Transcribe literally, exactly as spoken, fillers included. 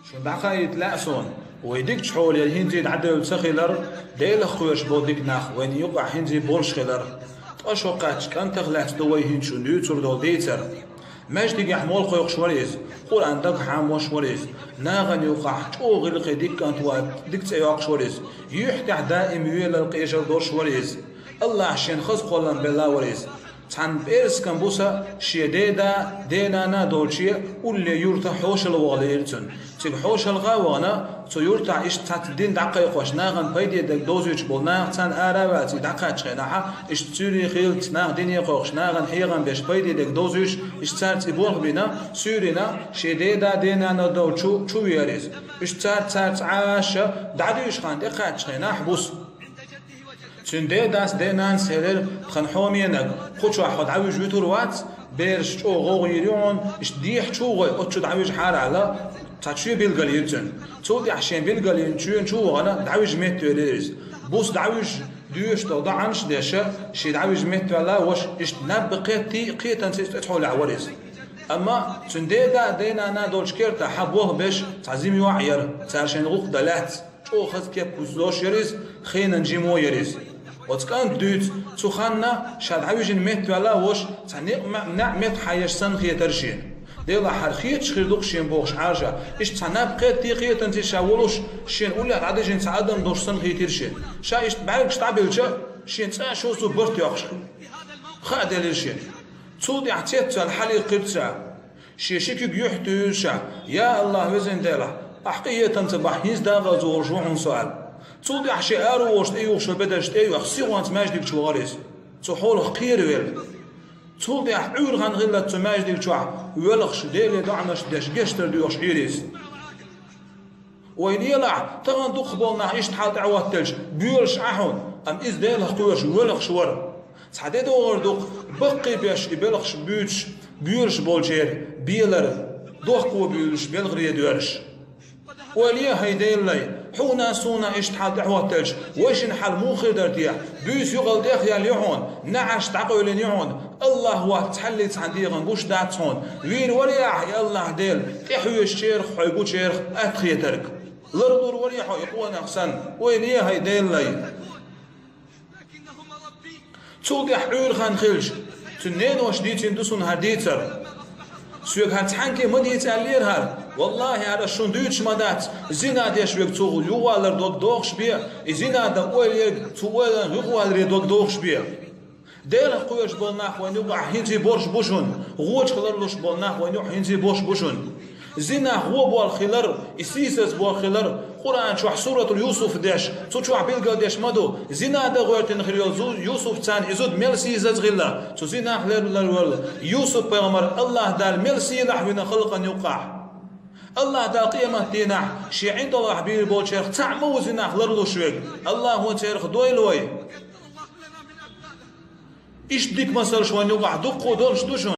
Шуна дӀакхаийта лаьа суна, вай дикачу хьоле хӀинца дӀадевлла ца хилар, Делах кхоьруш болу дика нах вайна юкъахь хӀинца болуш хилар. Ткъа шо кхаьчча кӀантах лаьцна ду вай хӀинца шуна дуьйцур долу дийцар. Маьждигехь молла кхойкхуш вара иза, Къуръан дагахь хьамош вара иза, нахана юкъахь чӀогӀа гӀиллакхе дика кӀант вац, дика цӀе йоккхуш вара иза, юьхь тӀехь даим велар, къежар долуш вара иза. Аллахьа шена хаза кхоллам белла вара иза. Цхьана пӀераскан буса шен деда, денана долче улле юрта хьошалла ваха лиира цунна. Цига хьошалгӀа а вахана, цу юртахь иштта цхьацца дин дӀакхайкхош, нахана пайде дерг довзуьйтуш болу нах царна ара а ваьлла, цига дӀакхаччахьана, иштта суьйре хилла, нах дине кхойкхуш, нахана хьехам беш, пайде дерг довзуьйтуш, иштта цаьрца и болх бина, суьйрина, шен деда, денана долчу чу веара иза. Иштта цаьрца, цаьрца Ӏаша дӀадуьйшуш хан тӀекхаччахьана, ахь буса. Цуьнан дедас, денанас элира: «Тхан хьоменаг, кху чохь хьо дӀавижа вуьтур вац, бераш чӀогӀа гӀовгӀа йийр ю хьуна, иштта дехьа чу гӀой, оцу чу дӀавижа хьара», — аьлла, цхьа чоь билгалйира цуьнан. Цул тӀаьхьа шен билгалйина чоьна чу а вахана, дӀавижа меттавелира иза. Буса дӀавижа доьшуш долу доӀанаш а деш, шен дӀавижа меттаваьлла ваша, иштта наб кхетти а кхетанца иза тӀе цхьолехь вара иза. Амма цуьнан деда а, денана а долчу кертахь болх беш цхьа жима йоӀ яра, цара шайна гӀуллакх дан лаьцна. ЧӀогӀа хаза кеп куьйсуш яра иза, хенан жимо яра иза. Оцу кӀанта дуьйцу, цу ханна ша дӀавижина меттаваьлла ваша цхьа некъ ма-, неӀ меттахь еш санна хетара шена. Делахь хӀара хеташ хир ду-кх шена бохуш Ӏаша, иштта цхьа наб кхетти а кхетанца ша волуш, шена уллехь дӀадижина цхьа адам долуш санна хийтира шена. Ша иштта бӀаьргаш дӀабилча, шена цкъа а шозза барт йоккхуш хаа делира шена. Цул тӀаьхьа цецваьлла хьалакхира цара. Шен ши куьг юьхь туьйра ша: «Я Аллахь, везан Делахь, ахь къинхетамца бахь хӀинца дакъаза волуш ву хьуна со», — аьлла. Цул тӀаьхьа шен араволуш тӀеюхуш йолу бедарш тӀе а йоьхна, сихонца маьждиг чу вахара иза, цу хьолах кхеравелла. Цул тӀаьхьа Ӏуьйра хан хиллалц цу маьждиг чохь велхаш, Деле доӀанаш деш, гечдар доьхуш Ӏийра иза. Вай лелахь, тахана дукхахболу нах иштта хьал тӀехӀоттаделча, боьлуш Ӏа хьуна, амма иза Делах кхоьруш велхаш вара. Цхьа де догӀур ду-кх, баккхий беш и белхаш буьйцуш, боьлуш болчеран белара дохко буьйлуш белхаре доьраш. Ойла е, хӀай Делан лай, хьуна а, суна а иштта хьал тӀехӀоттаделча, вайшинна хьал муха хир дара те? Буьйса юкъал тӀехъяьлла ю хьуна, неӀарш дӀакъевлина ю хьуна, Аллахь вац цхьаллий цхьана дегӀан гуш дац хьуна. Вийр варий ахь и Аллахь Дела, тӀехьоьжучарах, хьой гучарах атта хетарг? Ларлур варий хьо и къонах санна? Ойла е, хӀай Делан лай. Цул тӀаьхьа Ӏуьйра хан хилча, цуьнан неноша дийцина ду суна хӀара дийцар. Соьга хӀара цхьаьнгге ма дийца аьллера хӀара. Валлахьи, хӀара ас шуна дуьйцуш ма дац, зина деш верг цу юхавалар дог дохуш бен, и зина дан ойла ерг цу ойланах юхаваларе дог дохуш бен. Делах кхоьруш болу нах вайна юкъахь хӀинца а болуш бу шуна, гӀочух ларлуш болу нах вайна юкъахь хӀинца а болуш бу шуна. Зинах гӀо болх хилар, и сийсаз болх хилар, Къуръан чохь суратул Юсуф деш, цу чохь билгалдеш ма ду, зина дан гӀоьртина хир йолу зу-, Юсуф царна и зуда мел сийсаз хилла, цу зинах лервелла Юсуп-пайхамар Аллахь Дала мел сийлахь вина халкъана юккъахь. Аллахь Дала къематдийнахь шен ӀиндагӀахь бийр болчарах цхьаъ ма ву зинах ларлуш верг, Аллахьо царах дойла вай. Иштта дика масалш вайна юкъахь дуккха долуш ду шуна.